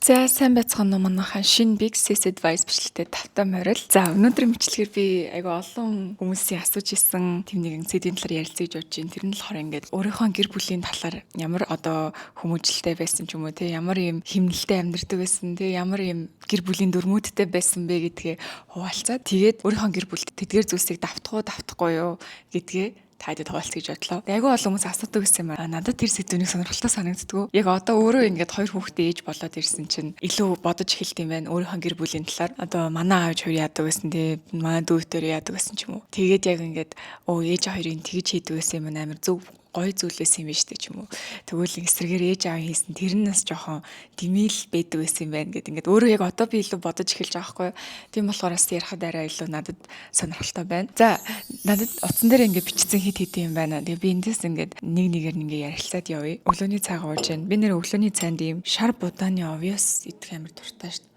За, сайн байцгаана уу, манайхан? Шинэ Big Sis Advice бичлэгтэй тавтай морил. За, өнөөдрийн бичлэгээр би айгүй олон хүмүүсийн асууж исэн тийм нэгэн сэдвийн талаар ярилцъя гэж бодож байна. Тэр нь болохоор ингээд өөрийнхөө гэр бүлийн талаар ямар одоо хүмүүжлэлтэй байсан ч юм уу, те, ямар юм хэмнэлтэй амьдардаг байсан, те, ямар юм гэр бүлийн дүрмүүдтэй байсан бэ гэдгээ хуваалцаад, тэгээд өөрийнхөө гэр бүлд тэдгээр зүйлсийг давтах уу, давтахгүй юу гэдгээ та хэд хуваалцъя гэж бодлоо. Айгүй олон хүмүүс асуудаг гэсэн юм аа. Надад тэр сэдвүүнийг сонирхолтой санагддгүү. Яг одоо өөрөө ингээд хоёр хүүхдээ ээж болоод ирсэн чинь илүү бодож эхэлт юм байна. Өөрийнхөө гэр бүлийн талаар. Одоо манай аав хоёр яадаг байсан те, манай дүүтэр яадаг байсан ч юм уу. Тэгээд яг ингээд өө, ээж хоёрын тэгж хийдэг байсан юм, амар зөв, гоё зүйл байсан юм биш үү ч юм уу. Тэгвэл эсрэгээр ээж аав хийсэн тэр нь бас жоохон дэмий л байдаг байсан юм байна гэд ингээд өөрөө яг одоо би илүү бодож эхэлж байгаа байхгүй юу. Тийм болохоор бас ярихад арай илүү надад сонирхолтой байна. За, надад утсан дээр ингээд бичсэн хэд хэдэн юм байна. Тэгээ би эндээс ингээд нэг нэгээр нь ингээд ярилцаад явъя. Өглөөний цайгаа ууж байна. Би нэр өглөөний цайнд ийм шар будааны овёс идэх амар дуртай шүү дээ.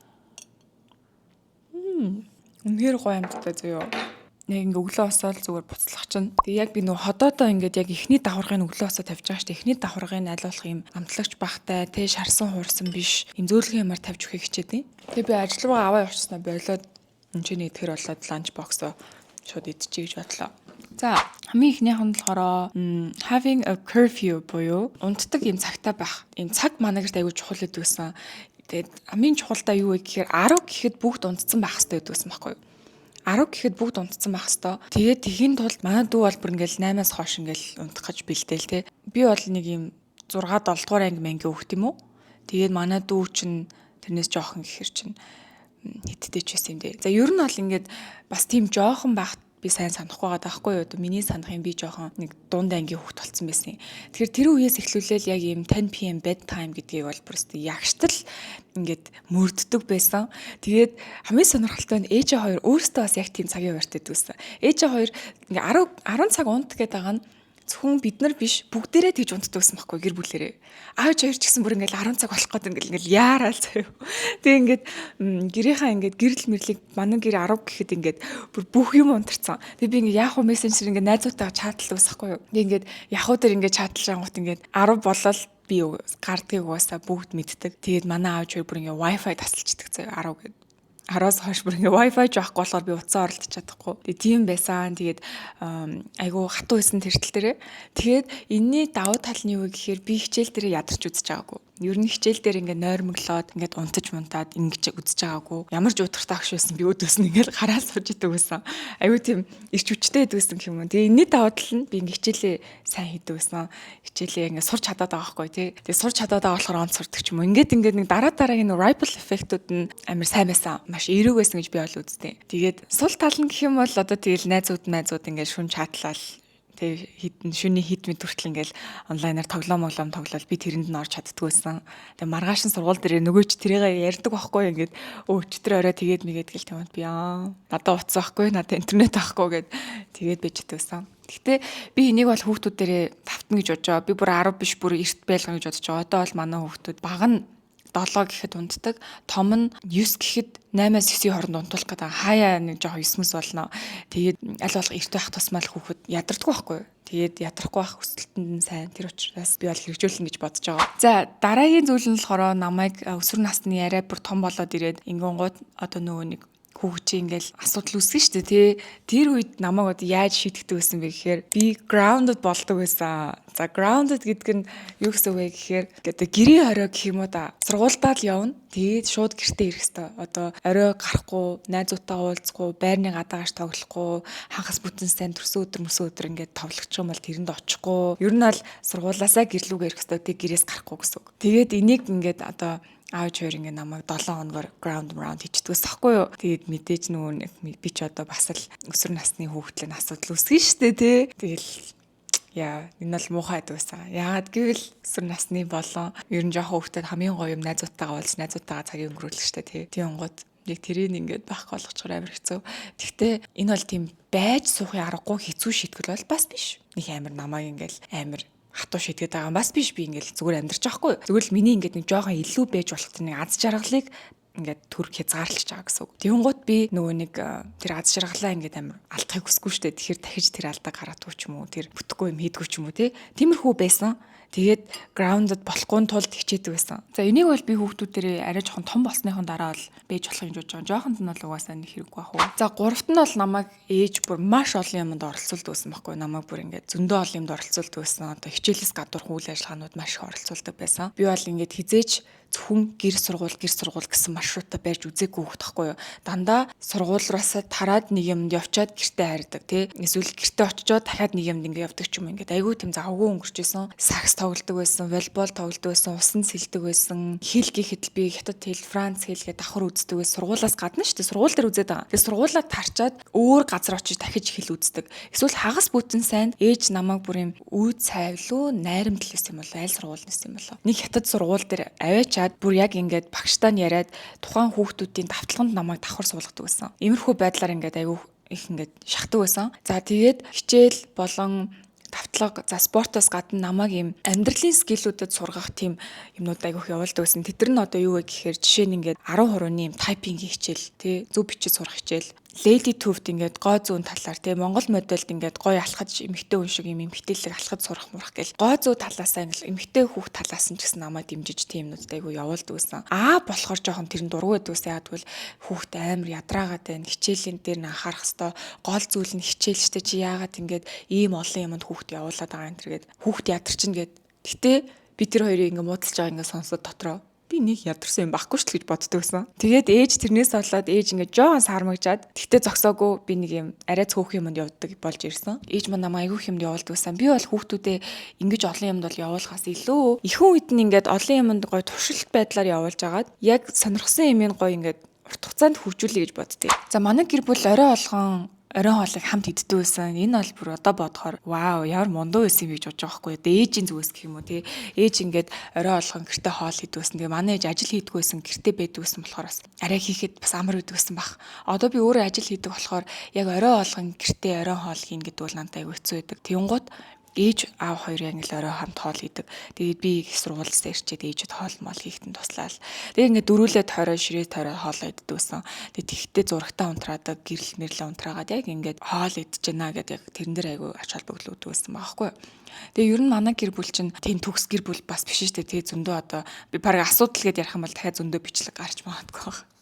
Үнэхээр гоё амттай зөө. Яг ингээ өглөө босоод зүгээр буцлах чинь. Тэгээ яг би нөгөө ходоодоо ингээд яг эхний давхаргыг өглөө босоод тавьж байгаа шүү дээ. Эхний давхаргыг аль болох юм амтлагч багтай, тэ, шарсан хуурсан биш. Юм зөөлхөн юмар тавьж өгөхийг хичээдэг. Тэгээ би ажил руугаа аваа явуулснаа болоод энэ ч идэхэр болоод lunch box оо шууд идчихье гэж бодлоо. За, хамгийн эхнийх нь болохоор having a curfew буюу унтдаг юм цагтаа байх. Ийм цаг манай гэрт аягүй чухал гэдэг гэсэн. Тэгээд хамгийн чухалдаа юу вэ гэхээр 10 гэхэд бүгд унтсан байх хэрэгтэй гэдэг гэсэн байхгүй юу? 10 гэхэд бүгд унтсан байх хэвээр. Тэгээд тэхийн тулд манай дүү бол бүр ингээл 8-аас хойш ингээл унтах гэж бэлдээл те. Би бол нэг юм 6 7 дугаар анги манги өгт юм уу? Тэгээд манай дүү чинь тэрнээс жоохон гэхэр чинь хиттэй ч байсан юм дээ. За, ер нь бол ингээд бас тийм жоохон байх би сайн санахгүй байгаа даахгүй юу? Миний санах юм, би жоохон нэг дунд ангийн хүүхэд болцсон байсан. Тэгэхээр тэр үеэс эхлүүлээл яг ийм 10 p.m. bedtime гэдгийг бол просто ягштал ингээд мөрддөг байсан. Тэгээд хамгийн сонирхолтой нь ээжээ хоёр өөрсдөө бас яг тийм цагийн хуваарьтай байсан. Ээжээ хоёр ингээ 10 10 цаг унт гэдэг байгаа нь зөвхөн бид нар биш, бүгдээрээ тэгж унтдаг гэсэн байхгүй, гэр бүлэрээ. Аав хоёр ч гэсэн бүр ингээл 10 цаг болох гээд ингээл ингээл яараал заяа. Тэгээ ингээд гэрийнхаа ингээд гэрэл мэрлийг, манай гэр 10 гэхэд ингээд бүр бүх юм унтарсан. Тэгээ би ингээд Yahoo Messenger ингээд найзуудтайгаа чатлал үүсэхгүй юу. Тэгээ ингээд Yahoo дээр ингээд чатлаж ангууд ингээд 10 болол би гардгийг угаасаа бүгд мэддэг. Тэгээд манай аав хоёр бүр ингээд Wi-Fi тасалчдаг заяа, 10 гээд. 10-аас хойш бүр ингээ Wi-Fi жоох болохоор би утсаа оролдож чадахгүй. Тэгээ тийм байсан. Тэгээд айгу хатуу байсан тэр тал дээрээ. Тэгээд энэний давуу тал нь юу вэ гэхээр би хичээл дээрээ ядарч үзэж байгаагүй. Ер нь хичээл дээр ингээ нойрмоглоод, ингээд унтаж мунтаад ингэж үзэж байгаагүй. Ямар ч удиртай агш байсан, би өөдөөс нь ингээд гараад сууж идэг байсан. Айгу тийм ирч хүчтэй байдаг байсан гэх юм уу. Тэгээ энэний давуу тал нь би ингээ хичээлээ сайн хийдэг байсан. Хичээлээ ингээ сурч чадаад байгаа байхгүй тий. Тэгээ сурч чадаад байгаа болохоор онц сурдаг ч юм уу. Ингээд ингээд нэг дараа дараагийн ripple effect-үүд нь амар сайн байсан. Маш эерэг байсан гэж би бол үзтээ. Тэгээд сул тал нь гэх юм бол одоо тэгэл найзууд найзууд ингээд шүн чатлал. Тэгээ хитэн шүний хит мэд хүртэл ингээл онлайнаар тоглоом моглоом тоглол, би тэрэнд нь орж чаддгүйсэн. Тэгээ маргааш нь сургууль дээр нөгөө ч тэрийг ярьдаг байхгүй, ингээд өө, өчтөр орой тэгээд мэгээд гэл тавиад, би аа, надад утас байхгүй, надад интернет байхгүй гэд тэгээд байж чаддагсан. Гэхдээ би энийг бол хүүхдүүд дээрээ давтна гэж бодож байгаа. Би бүр 10 биш, бүр эрт байлгана гэж бодож байгаа. Одоо бол манай хүүхдүүд бага нь 7 гэхэд унтдаг. Том нь 9 гэхэд, 8-аас 9-ийн хооронд унтуулах гэдэг. Хаяа нэг жоохон 9 мэс болно. Тэгээд аль болох эрт байх тусмаа л хүүхэд ядардаггүй байхгүй юу? Тэгээд ядрахгүй байх хүсэлтэнд нь сайн. Тэр учраас би бол хэрэгжүүлнэ гэж бодож байгаа. За, дараагийн зүйл нь болохоор намайг өсвөр насны арай бүр том болоод ирээд ингэнгууд одоо нөгөө нэг хүүхд чи ингээл асуудал үүсгэн шүү дээ, тий. Тэр үед намайг одоо яаж шийтгэдэг байсан бэ гэхээр би grounded болдог байсан. За, grounded гэдэг нь юу гэсэн үг вэ гэхээр одоо гэрийн хорой гэх юм уу да. Сургуульдаа л явна. Тэгээд шууд гэртээ ирэх хэвээр. Одоо орой гарахгүй, найзуудтайгаа уулзахгүй, байрны гадаагаш тоглохгүй, хагас бүтэн сайн төрсөн өдөр мөсөн өдөр ингээд тоглох юм бол тэрэнд очихгүй. Ер нь бол сургуулаасаа гэрлүүгээ ирэх хэвээр. Тэг гэрээс гарахгүй гэсэн үг. Тэгээд энийг ингээд одоо аав хоёр ингээ намайг 7 хоногор ground round хийчихдгээс ахгүй юу. Тэгээд мэдээж нөгөө нэг би ч одоо бас л өсвөр насны хүүхдлэн асуудал үүсгэн штэ, тий. Тэгэл яа, энэ бол муухай байдаг байсан. Яагаад гэвэл өсвөр насны болон ер нь жоохон хүүхдэд хамгийн гоё юм найзуудтайгаа уулз, найзуудтайгаа цагийг өнгөрүүлэх штэ, тий. Тийм гот яг тэрийг ингээд байхгүй болгочхоор амар хэцүү. Гэхдээ энэ бол тийм байж суухын аргагүй хэцүү шийтгэл бол бас биш. Нэг амар намайг ингээл амар хатуу шийдгээд байгаа юм бас биш, би ингээл зүгээр амьдарч байгаа хгүй. Зүгээр л миний ингээд нэг жоохон илүү байж болох тэр нэг аз жаргалыг ингээд төрөх хязгаарлаж байгаа гэсэн үг. Тэгэнгუთ би нөгөө нэг тэр аз жаргалаа ингээд амар алдахыг хүсэхгүй шүү дээ. Тэгэхээр дахиж тэр алдаа гаргадгүй ч юм уу, тэр бүтэхгүй юм хийдгүй ч юм уу, тий. Тиймэрхүү байсан. Тэгээд grounded болохгүй тулд хичээдэг байсан. За, энийг бол би хүүхдүүдэрээ арай жоохон том болсныхон дараа бол бэж болох юм жиж байгаа. Жоохонд нь бол угаасаа нэг хэрэггүй бах уу. За, гуравт нь бол намайг ээж бүр маш олон юмд оролцуулдаг байсан байхгүй. Намайг бүр ингээд зөндөө олон юмд оролцуулдаг байсан. Одоо хичээлээс гадуурх үйл ажиллагаанууд маш их оролцуулдаг байсан. Би бол ингээд хэзээ ч зөвхөн гэр, сургууль, гэр, сургууль гэсэн маршрутаа барьж үзээгүй хүүхэд байхгүй юу. Дандаа сургуулиасаа тараад нэг юмд явчаад гэртээ харьдаг, тий. Эсвэл гэртээ очичоод дахиад нэг юмд ингээ явдаг ч юм, ингээд айгүй тийм завгүй өнгөрч исэн. Сагс тоглодог байсан, волейбол тоглодог байсан, усан сэлдэг байсан. Хэл гэхэд би хятад хэл, франц хэл гээд давхар үздэг байсан. Сургуулаас гадна шүү дээ. Сургууль дээр үзээд байгаа. Тэгээ сургуулаа тарчаад өөр газар очиж дахиж хэл үздэг. Эсвэл хагас бүтэн сайн ээж намайг бүр юм үүд цайвлуу найрамдал байсан юм болоо, аль сургууль нэсэн юм болоо. Нэг хятад сургууль дээр аваачаад бүр яг ингээд багштай нь яриад тухайн хүүхдүүдийн давталганд намайг давхар суулгадаг байсан. Иймэрхүү байдлаар ингээд айгүй их ингээд шахдаг байсан. За, тэгээд хичээл болон давтлага, за, спортоос гадна намайг ийм амьдралын skill үүдэд сургах тийм юмнууд айгүйх явуулдаг байсан. Тэд нар нь одоо юу вэ гэхээр жишээ нь ингээд 10%-ны ийм typing ийн хичээл, тий, зөв бичиж сурах хичээл, lady төвд ингээд гоо зүүн талаар, тий, Монгол модельд ингээд гоё алхаж, эмэгтэй хүн шиг юм эмэгтэйлэг алхаж сурах мурах гэл гоо зүү талаасаа ингээд эмэгтэй хүүхд талаас нь ч гэсэн намайг дэмжиж тийм юмнуудад айгу явуулдаг байсан. Аа, болохоор жоохон тэр нь дургүй байдаг байсан. Яг тэгвэл хүүхд амар ядраагаад байна. Хичээлийн дээр нь анхаарах хэвээр, гол зүйл нь хичээл штэ, чи яагаад ингээд ийм олон юмд хүүхд явуулаад байгаа юм тэргээд хүүхд ядарчин гээд. Гэтэ би тэр хоёрыг ингээд муудалж байгаа ингээд сонсоод дотроо би нэг ядарсан юм байхгүй шүү л гэж боддог байсан. Тэгээд ээж тэрнээс болоод ээж ингээд жоохон сармагжаад, тэгтээ зогсоогүй, би нэг юм арай цөөхөн юмд явдаг болж ирсэн. Ээж маань намайг айгүй юмд явуулдаг байсан. Би бол хүүхдүүдээ ингэж олон юмд бол явуулахаас илүү ихэнх үед нь ингээд олон юмд гоё туршилт байдлаар явуулж агаад яг сонирхсан юм гоё ингээд урт хугацаанд хөгжүүлэе гэж боддгийг. За, манай гэр бүл орой болгон оройн хоолыг хамт иддэг байсан. Энэ бол бүр одоо бодохоор вау, ямар мундуу байсан юм гэж бодож байгаа байхгүй юу. Ээжийн зүгээс гэх юм уу, тий. Ээж ингээд орой болгон гэртээ хоол хийдэг байсан. Тэгээ манай ээж ажил хийдэг байсан, гэртээ байдаг байсан болохоор бас арай хийхэд бас амар байдаг байсан баг. Одоо би өөрөө ажил хийдэг болохоор яг орой болгон гэртээ оройн хоол хийнэ гэдэг бол надад айгүй хэцүү байдаг. Тэнгууд ээж аав хоёр яг л орой хамт хоол хийдэг. Тэгээд би их сургуулиас ирчээд ээжэд хоол мол хийхэд нь туслаал. Тэгээд ингээд дөрүүлээ тойроо, ширээ тойроо хоолоо иддэг байсан. Тэгээд тэгтээ зурагтаа унтраадаг, гэрэл мэрлээ унтраагаад яг ингээд хоол идэж байна гэдэг яг тэрэн дээр айгүй ач холбогдол өгдөг байсан байхгүй юу. Тэгээ ер нь манай гэр бүл чинь тийм төгс гэр бүл бас биш шүү дээ. Тэгээ зөндөө одоо би баг асуудал гэдээ ярих юм бол дахиад зөндөө бичлэг гарч магадгүй байна.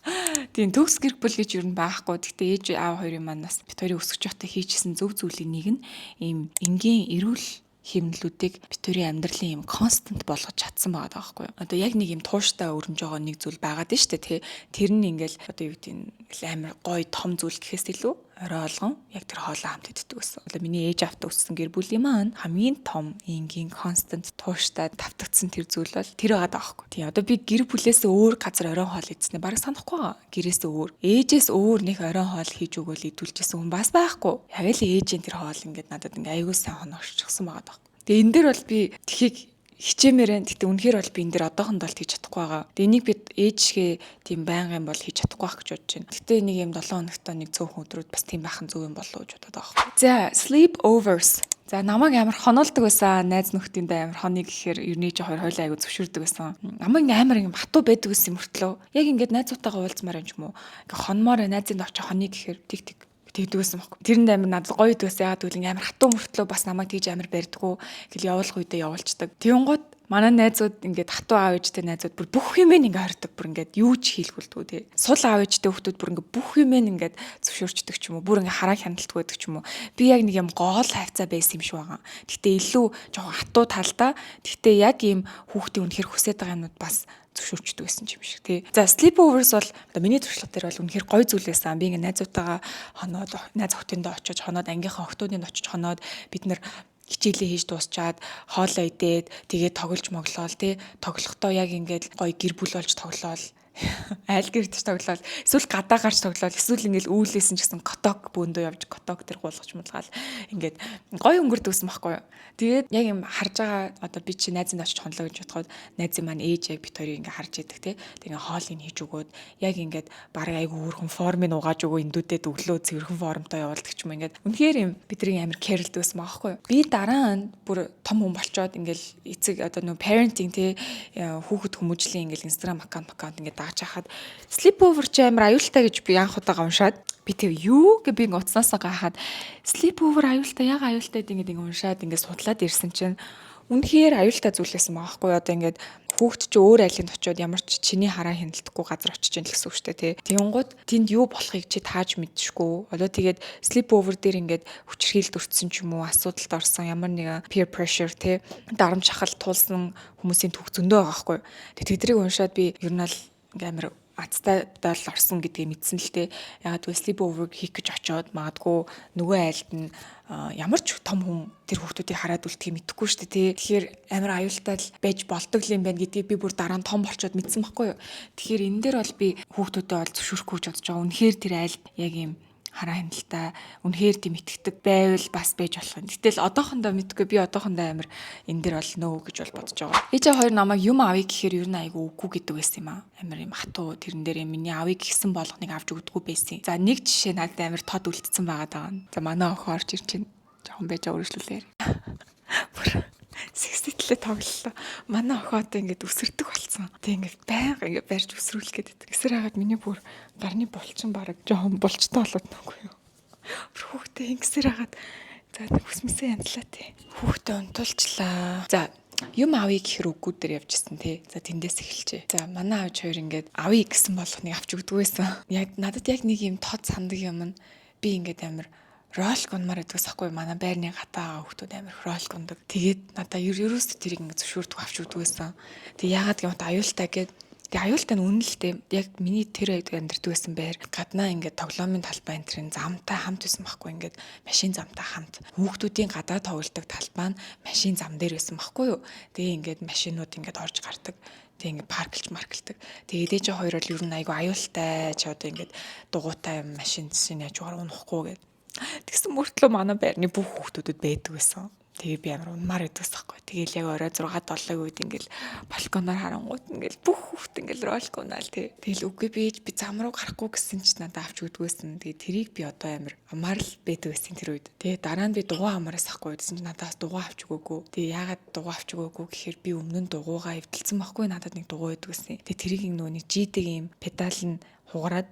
Тийм төгс гэр бүл гэж ер нь байхгүй. Гэхдээ ээж аав хоёрын маань бас бид хоёрын өсөж байхдаа хийжсэн зөв зүйлийн нэг нь ийм энгийн эрүүл хэмнэлүүдийг бид хоёрын амьдралын юм constant болгож чадсан байгаа байхгүй юу. Одоо яг нэг юм тууштай өрнөж байгаа нэг зүйл байгаад нь шүү дээ, тий. Тэр нь ингээл одоо юу гэдэг нь амар гоё том зүйл гэхээс илүү орой болгон яг тэр хоолоо хамт иддэг гэсэн. Одоо миний ээж аавтай өссөн гэр бүлийн маань хамгийн том энгийн constant тууштай тавтагдсан тэр зүйл бол тэр байгаа даахгүй. Тийм, одоо би гэр бүлээс өөр газар оройн хоол идснээ бараг санахгүй байгаа. Гэрээс өөр. Ээжээс өөр нэг оройн хоол хийж өгөөл идүүлжсэн хүн бас байхгүй. Яг л ээжийн тэр хоол ингээд надад ингээ аягүй сайн хоногшчихсан байгаа даахгүй. Тэгээ энэ дээр бол би тхийг хичээмээр байна. Гэтэ үнэхээр бол би энэ дээр одоохондоо л хийж чадахгүй байгаа. Тэгээ энийг би ээжгээ тийм байнга юм бол хийж чадахгүй байх гэж бодож байна. Гэтэ нэг юм 7 хоногтой нэг цөөхөн өдрүүд бас тийм байх нь зөв юм болов уу гэж бодоод байгаа байхгүй. За, sleep overs. За, намайг амар хоноолдог байсан. Найз нөхдөндөө амар хоныг гэхээр ер нь чи хоёр хойлоо айгу зөвшөөрдөг байсан. Намайг амар юм хатуу байдаг гэсэн мөртлөө яг ингээд найзуудтайгаа уулзмаар юм ч юм уу. Ингээ хонмоор найзын очиж хоныг гэхээр тэг тэг тэгдэг байсан байхгүй. Тэрэнд амар надад гоё идэг байсан. Яагаад гэвэл амар хатуу мөртлөө бас намайг тэгж амар барьдггүй. Гэл явуулах үедээ явуулцдаг. Тэнгууд манай найзууд ингээд хатуу аав ээжтэй найзууд бүр бүх юм ингээ хордог. Бүр ингээд юу ч хийлгүүлдэггүй, тий. Сул аав ээжтэй хүмүүс бүр ингээ бүх юм ингээд зөвшөөрчдөг ч юм уу. Бүр ингээ хараа хяналтгүй байдаг ч юм уу. Би яг нэг юм гол хайвцаа байсан юм шиг байгаа. Гэтэ илүү жоохон хатуу талдаа. Гэтэ яг ийм хүүхдийн үнэхэр хүсэж байгаа юмнууд бас зөвшөөрчдөг байсан юм шиг, тий. За, sleepovers бол одоо миний туршлага дээр бол үнэхээр гоё зүйл байсан. Би ингээ найзуудтайгаа хоноод, найз охтындоо очиж хоноод, ангийнхаа охтуудынд очиж хоноод, бид нар хичээлээ хийж дуусчаад хоолоо идээд, тэгээд тоглож моглоол, тий, тоглохдоо яг ингээд гоё гэр бүл болж тоглоол, айл гэрт тоглоол, эсвэл гадаа гарч тоглоол, эсвэл ингээл үүлээсэн ч гэсэн каток бөөндөө явж каток тэр гуулгаж мулгаал ингээд гоё өнгөрдөг гэсэн байхгүй юу. Тэгээд яг юм харж байгаа, одоо би чи найзынд очиж хонлоо гэж бодоход найзын маань ээж яг бит хоёрыг ингээ харж идэг, те. Тэг ингээ хоолыг хийж өгөөд яг ингээд бараг айгу өөрхөн формыг угааж өгөө, эндүүдэд өглөө цэвэрхэн формтой явуулдаг ч юм, ингээд үнэхээр юм бидний амар care лдэг байсан байхгүй юу. Би дараа нь бүр том хүн болчоод ингээл эцэг одоо нөө parenting, те, хүүхэд хүмүүжлийн ингээл Instagram аккаунт ингээд дагаж хахад sleepover чи амар аюултай гэж би анх удаага уншаад, би тэг юу гэ би ингээ утаснаасаа гайхаад sleepover аюултай, яг аюултай гэдэг ингээ уншаад ингээ судлаад ирсэн чинь Үнэхээр аюултай зүйл байсан байгаа хгүй. Одоо ингээд хүүхд чи өөр айлынд очиод ямар ч чиний хараа хяналтгүй газар очиж ийн л гэсэн үг шүү дээ, тий. Тэнгууд тэнд юу болохыг чи тааж мэдшгүй. Одоо тэгээд sleep over дээр ингээд хүчирхийлэлд өртсөн ч юм уу, асуудалд орсон, ямар нэгэн peer pressure, тий, дарамт шахал туулсан хүмүүсийн түүх зөндөө байгаа хгүй. Тэгээд тэднийг уншаад би ер нь л ингээм амар азтай дал орсон гэдгийг мэдсэн л дээ. Ягаад гэвэл sleep over хийх гэж очиод магадгүй нөгөө айлд нь ямар ч том хүн тэр хүүхдүүдийг хараад үлдхийг мэдэхгүй шүү дээ, тий. Тэгэхээр амар аюултай л байж болдог юм байна гэдгийг би бүр дараа нь том болчоод мэдсэн байхгүй юу. Тэгэхээр энэ дээр бол би хүүхдүүдэд бол зөвшөөрөхгүй гэж бодож байгаа. Үнэхээр тэр айлд яг юм хараа хяналттай, үнэхээр тийм итгэдэг байвал бас байж болох юм. Гэтэл одоохондоо мэдгүй, би одоохондоо амар энэ дэр бол нөө гэж бол бодож байгаа. Ээж хоёр намайг юм авъя гэхээр ер нь айгүй үгүй гэдэг байсан юм аа. Амар юм хатуу тэрэн дээр миний авъя гэсэн болгоныг авч өгдөггүй байсан. За, нэг жишээ надад амар тод үлдсэн байгаа даа. За, манай охин орж ирж чинь жоохон байж өөрчлөлөөр. Бүр секситлээ тоглолоо. Манай охин одоо ингээд үсэрдэг болсон. Тэг ингээд байнга ингээд барьж үсрүүлэх гээд. Тэгсэр хагаад миний бүр гарны булчин бараг жоохон булчтай болоод нүггүй юу. Бүр хүүхдээ ингэсэр хагаад, за, нэг хүсмэсээ янзлаа, тий. Хүүхдээ унтуулчлаа. За, юм авъя гэхэр үггүй дээр явжсэн, тий. За, тэндээс эхэлжээ. За, манай аавч хоёр ингээд авъя гэсэн болгоныг авч өгдөг байсан. Яг надад яг нэг юм тод сандаг юм нь би ингээд амар ролик унмаар байдаг байхгүй, манай байрны гадаа хүмүүс амар ролик унадаг. Тэгээд надаа ерөөсөө тэрийг ингэ зөвшөөрдөг, авч өгдөг байсан. Тэг яагаад гэвэл аюултай гээд. Тэгээ аюултай нь үнэн л дээ. Яг миний тэр үед амьдардаг байсан байр гаднаа ингээд тоглоомын талбай энэ тэрийн замтай хамт байсан байхгүй, ингээд машин замтай хамт. Хүүхдүүдийн гадаа тоглодог талбай нь машин зам дээр байсан байхгүй юу. Тэгээ ингээд машинууд ингээд орж гардаг. Тэг ингээд парклж маркалдаг. Тэгээд ээж хоёр бол ер нь айгу аюултай чи одоо ингээд дугуйтай машин чинь яаж унахгүй гэд. Тэгсэн мөртлөө манай байрны бүх хүүхдүүдэд байдаг байсан. Тэгээ би амар унмаар байдаг байхгүй. Тэгээл яг орой 6 7-ийн үед ингээл балконоор харангуут ингээл бүх хүүхд ингээл ролик унаал, тий. Тэгэл үгүй, би зам руу гарахгүй гэсэн чинь надад авч өгдөгөөсөн. Тэгээ тэрийг би одоо амар амар л байдаг байсан тэр үед. Тэгээ дараа нь би дугуй амаараас ахгүй гэсэн чинь надаас дугуй авч өгөөгүй. Тэгээ яагаад дугуй авч өгөөгүй гэхээр би өмнө нь дугуйгаа эвдэлсэн байхгүй, надад нэг дугуй байдаг гэсэн. Тэгээ тэрийг нөгөө нэг жидэг юм педал нь хугараад.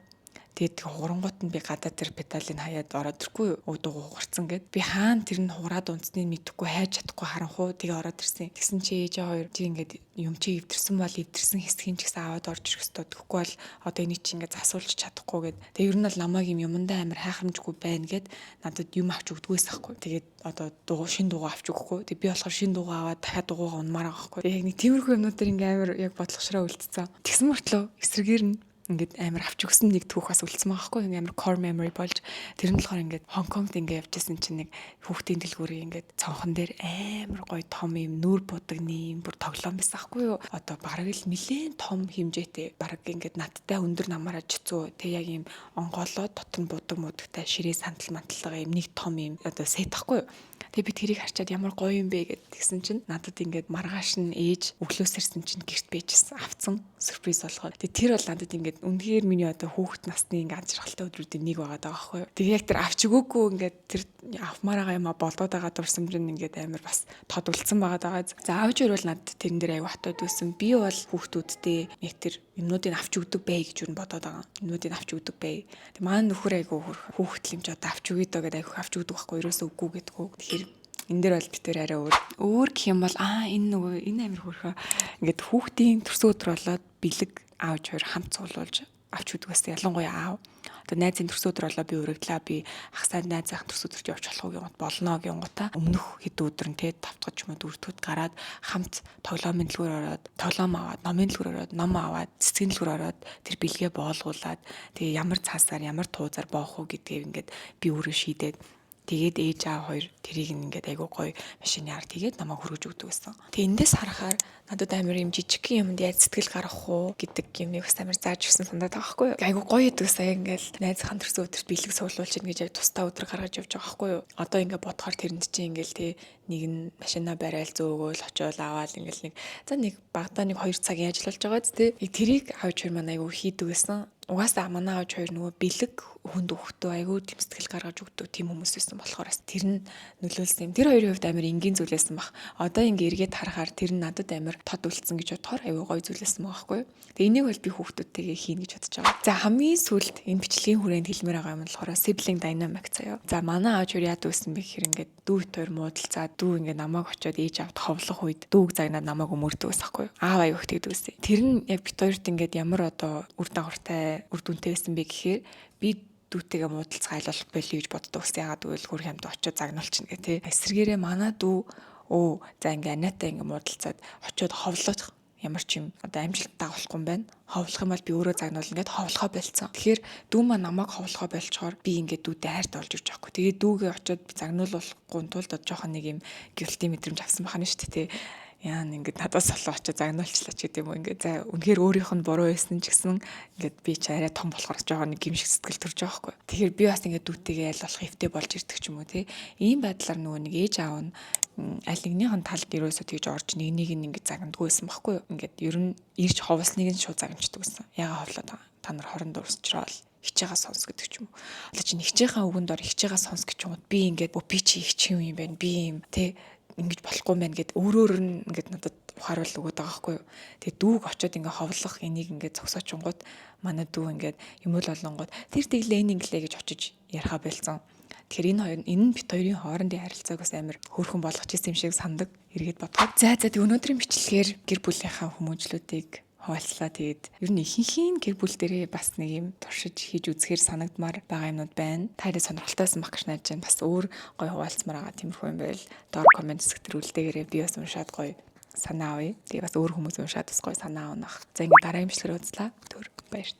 Тэгээд хугарангуут нь би гадаа тэр педалыг хаяад ороод ирэхгүй юу? Дугуй хугарцсан гэд. Би хаана тэр нь хугараад унтсныг мэдэхгүй, хайж чадахгүй харанхуу тэгээ ороод ирсэн. Тэгсэн чи ээжээ хоёр чи ингээд юм чи эвдэрсэн бол эвдэрсэн хэсгийг ч гэсэн аваад орж ирэх ёстой. Тэгэхгүй бол одоо энийг чи ингээд засуулж чадахгүй гэд. Тэгээ ер нь бол намайг юм юмдаа амар хайхрамжгүй байна гэд надад юм авч өгдгөөс ахгүй. Тэгээд одоо дугуй, шин дугуй авч өгөхгүй. Тэгээ би болохоор шин дугуй аваад дахиад дугуйгаа унмаар байгаа байхгүй. Тэгээ яг нэг тиймэрхүү юмнууд дээр ингээ амар яг бодлогошроо үлдсэн. Тэгсэн мөртлөө эсрэгээр нь ингээд амар авч өгсөн нэг түүх бас үлдсэн байгаа байхгүй, ингээд амар core memory болж. Тэр нь болохоор ингээд Хонконгт ингээд явжсэн чинь нэг хүүхдийн дэлгүүрийн ингээд цонхон дээр амар гоё том юм нүүр будагны юм бүр тоглоом байсан байхгүй юу. Одоо бараг л нэлээд том хэмжээтэй, бараг ингээд надтай өндөр намаараа жицүү тэг яг юм онгоолоо дотор нь будаг мудагтай, ширээ сантал манталтайгаа юм нэг том юм одоо set байхгүй юу. Тэгээ би тэрийг харчаад ямар гоё юм бэ гэд тэгсэн чинь надад ингээд маргааш нь ээж өглөөс ирсэн чинь гэрт байжсэн, авцсан сюрприз болгоод. Тэгээ тэр бол надад ингээд үнэхээр миний одоо хүүхэд насны ингээд аз жаргалтай өдрүүдийн нэг байгаа даа байхгүй юу. Тэгээ яг тэр авч өгөөгүй, ингээд тэр авмаар байгаа юм а болоод байгаа дурсамж нь ингээд амар бас тод үлдсэн байгаа даа. За, аавч хоёр бол надад тэрэн дээр аюу хатууд байсан. Би бол хүүхдүүдтэй яг тэр юмнуудыг авч өгдөг бай гэж юу бодоод байгаа. Юмнуудыг авч өгдөг бай. Тэг манай нөхөр айгу хүүхдэл юм чи одоо авч өгье доо гэдээ айгу авч өгдөг байхгүй, ерөөсөө үгүй гэдгүү. Тэгэхээр энэ дээр бол бид тэр арай өөр. Өөр гэх юм бол энэ нөгөө энэ амар хөөрхөө ингээд хүүхдийн төрсөн өдөр болоод бэлэг аавч хоёр хамт цуглуулж авч өгдөг байсан. Ялангуяа аав. Одоо найзын төрсөн өдөр болоо би урагдлаа, би хагасаа найзынхаа төрсөн өдөрт явж болох уу гингут болно гингута өмнөх хэд өдөр нь те тавтгаж ч юм уу дөрөвдөхөд гараад хамт тоглоомын дэлгүүр ороод тоглоом аваад, номын дэлгүүр ороод ном аваад, цэцгийн дэлгүүр ороод тэр бэлгээ боолгуулад, тэгээ ямар цаасаар, ямар туузаар боох уу гэдгийг ингээд би өөрөө шийдээд, тэгээд ээж аав хоёр тэрийг ингээд айгуу гоё машины ард тэгээд намайг хүргэж өгдөг гэсэн. Тэгээ эндээс харахаар надад амар юм жижигхэн юмд яаж сэтгэл гаргах уу гэдэг юмыг бас амар зааж өгсөн санагдаад байгаа байхгүй юу. Айгуу гоё идэг сая ингээд найзынхаа төрсөн өдөрт бэлэг цуглуулж ийн гэж яг тусдаа өдөр гаргаж явж байгаа байхгүй юу. Одоо ингээд бодохоор тэрэнд чинь ингээд те нэг нь машина барайл зөөгөөл очиод аваал ингээд нэг за нэг багадаа нэг 2 цагийн ажил болж байгаа биз те. Тэрийг авч хоёр маань айгуу хийдэг байсан. Угаасаа манай аав хоёр нөгөө бэлэг хүнд өгөхдөө айгүй тийм сэтгэл гаргаж өгдөг тийм хүмүүс байсан болохоор бас тэр нь нөлөөлсөн юм. Тэр хоёрын хувьд амар энгийн зүйлээсэн баг. Одоо ингээ эргээд харахаар тэр нь надад амар тод үлдсэн гэж бодохоор айгүй гоё зүйлээсэн байгаа байхгүй юу. Тэгээ энийг бол би хүүхдүүдтэйгээ хийнэ гэж бодож байгаа. За, хамгийн сүүлд энэ бичлэгийн хүрээнд хэлмээр байгаа юм болохоор sibling dynamic заяа. За, манай аав хоёр яадаг байсан бэ гэхээр ингээд дүү бит хоёр муудалцаа, дүү ингээд намайг очиод ээж аавд ховлох үед дүүг загнаад намайг өмөрдөг байсан байхгүй юу. Аав аяг тэгдэг байсан. Тэр нь яг бит хоёрт ингээд ямар одоо үр дагавартай, үр дүнтэй байсан бэ гэхээр би дүүтэйгээ муудалцгаа айлуулах болиё гэж боддог ус. Яагаад гэвэл хөр хамт очиод загнуулчихна гэх тий. Эсвэргээрээ манай дүү өө за ингээ аниатай ингээ муудалцаад очиод ховлох ямар ч юм одоо амжилт дагуулахгүй юм байна. Ховлох юм бол би өөрөө загнуулна гэд ховлохоо больцсон. Тэгэхээр дүү маань намайг ховлохоо болчоор би ингээд дүүтэй хайртай болж ирж байгаа хгүй. Тэгээ дүүгээ очиод би загнуулахгүй тулд жоохон нэг юм guilty мэдрэмж авсан бахана шүү дээ, тий. Яа, ингээд надаас олоо очиж загнуулчлаа ч гэдэг юм уу, ингээд за үнэхээр өөрийнх нь буруу байсан ч гэсэн ингээд би ч арай том болохоор жоохон нэг гимшиг сэтгэл төрж байгаа байхгүй. Тэгэхээр би бас ингээд дүүтэйгээ аль болох эвтэй болж ирдэг ч юм уу, тий. Ийм байдлаар нөгөө нэг ээж аав нь аль нэгнийх нь талд ерөөсөө тэгж орж нэг нэг нь ингээд загнадгүй байсан байхгүй юу. Ингээд ер нь ирж ховлсныг нь шууд загначдаг гэсэн. Яга ховлоод байгаа. Та нар 20 дуурсчроо хичээгээ сонс гэдэг ч юм уу. Одоо чи нэгчийнхаа үгэнд ор, хичээгээ сонс гэж юм уу. Би ингээд би чи их чи юм юм байна. Би юм тэ ингэж болохгүй мэн гэд өөрөөр нь ингээд надад ухааруул өгöd байгаа байхгүй юу. Тэгээ дүүг очиод ингээ ховлох энийг ингээд зогсоочингууд манай дүү ингээд юм л олонгууд тэр тэглээ, энэ инглээ гэж очиж яриха болцсон. Тэгэхээр энэ хоёр, энэ нь бит хоёрын хоорондын харилцааг бас амар хөөрхөн болгож исэн юм шиг сандаг эргээд бодоход. За, тэг өнөөдрийн бичлэгээр гэр бүлийнхаа хүмүүжлүүдийг хуваалцлаа. Тэгээд ер нь ихэнхийн гэр бүл дээрээ бас нэг юм туршиж хийж үзэхээр санагдмаар байгаа юмнууд байна. Та нарыг сонирхолтой байсан баг гэж найдаж байна. Бас өөр гоё хуваалцмаар байгаа тиймэрхүү юм байвал доор comment хэсэг дээр үлдээгээрэй. Би бас уншаад гоё санаа авъя. Тэгээ бас өөр хүмүүс уншаад бас гоё санаа авах. За, ингээд дараагийн бичлэгээр уулзлаа. Түр баяртай.